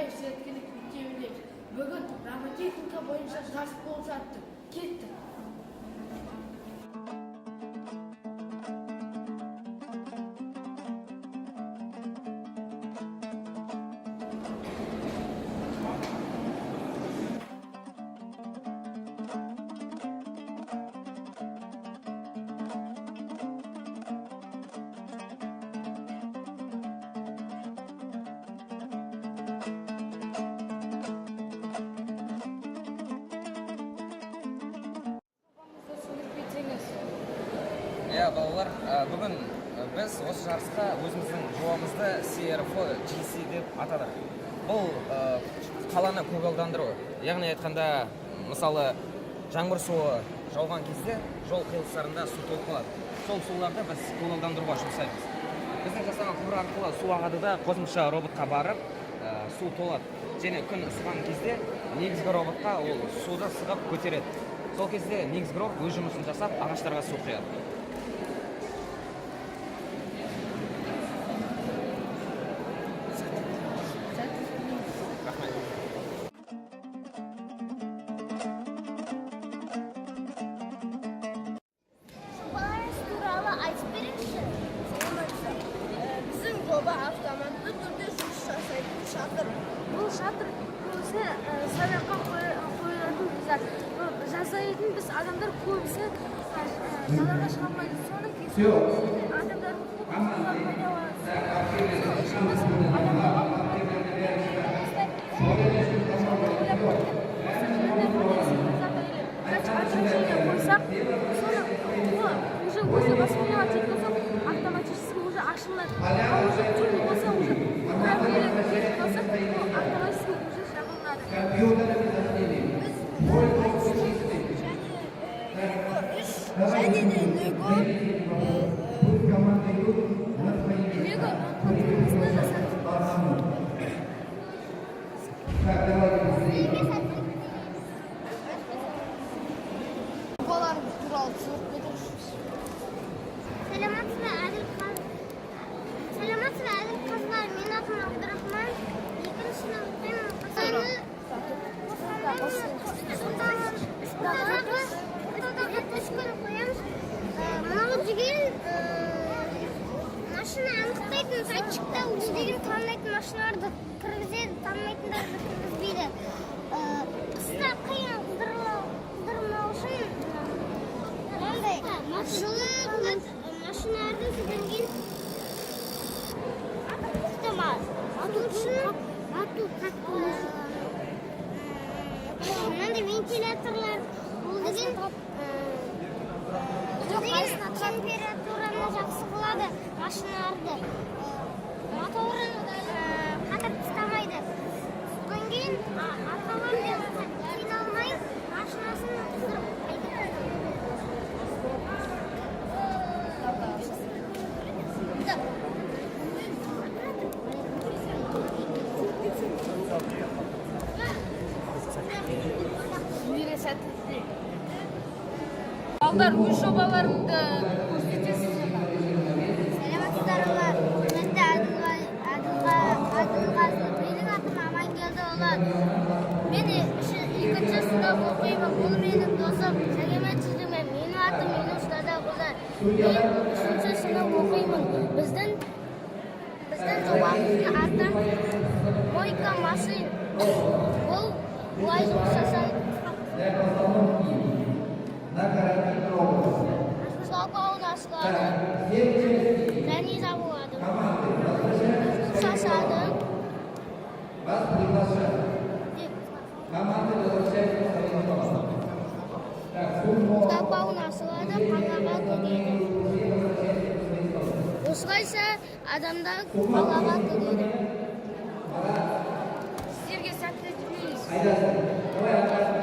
Әділбай зияткерлік мектебіндеміз. Бүгін роботехника бойынша жарыс болып жатты. Кеттік. Жобамызды түсіндіріп кетсеңіз. Иә, балалар, бүгін біз осы жарысқа өзіміздің жобамызды CR4 GC деп атадық. Бұл қаланы көгалдандыру. Яғни айтқанда, мысалы, жаңбыр суы жауған кезде жол қиылыстарында су толып қалады. Сол суларды біз көгалдандыруға жұмсаймыз. Біздің жасаған құбыр арқылы су ағады да, қосымша роботқа барып, су толады. Және күн ысыған кезде негізгі роботқа ол суды сығып көтереді. Сол кезде негізгі робот өз жұмысын жасап, ағаштарға су құяды. Рахмет. Жобаларыңыз туралы айтып беріңізші. Саламатсыздар. Біздің жоба — автоматты түрде жұмыс жасайтын шатыр. Бұл шатыр көбісі сабаққа қойылатын зат. Бұл жасайтын біз адамдар көбісі далаға шыға алмайды. Соның кесірінен адамдардың құқығын пайдаланады. Сол үшін біз адамдарға осылай ойлап көрдік. Осы жерде отражение қойсақ, соны ол уже өзі воспринимать еткен соң, автоматически уже ашылады. Ал уже түн болса, уже управление кетіп қалса, ол автоматически уже жабылынады. Біз және Лего 3 және де Лего Лего қондырғысында жасадық. Сізге сәттілік тілейміз. Жобаларымыз туралы түсіндіріп кетіңізші. Саламатсыз ба, Әділ. Саламатсыз ба, Әділ қазылар! Менің атым Абдрахман, екінші сынып оқимын. Ортадағы точканы қоямыз. Мынау деген машина анықтайтын датчикті, ол деген танымайтын машиналарды кіргізеді, танымайтындарды кіргізбейді. Қыста қиын қыздырмау үшін мынандай жылы қылады машиналарды. Содан кейін сол үшін мынандай вентиляторлар, бұл деген температураны жақсы қылады, машиналарды моторын қатырып тастамайды. Содан кейін аталар қиналмай машинасын қыздырып айдап. Сіздерге сәттілік тілеймін. Балдар, өз жобаларыңды көрсетесіздер ме? Саламатсыздар ма, құрметті Әділқазы! Менің атым Амангелдіұлы. Мен екінші сынып оқимын. Бұл менің досым. Сәлеметсіздер ме! Менің атым Юнус Дадағұлы. Мен үшінші сынып оқимын. Біздің жобамыздың аты мойка машин. Бұл былай жұмыс жасайды: шлагбаум ашылады және жабылады, шашады. Вас приглашаю. Команды возвращаются в свои места. Так, Шлагбаум ашылады, қалаға кіреді. Осылайша адамдар қалаға кіреді. Сіздерге сәттілік тілейміз. Давай.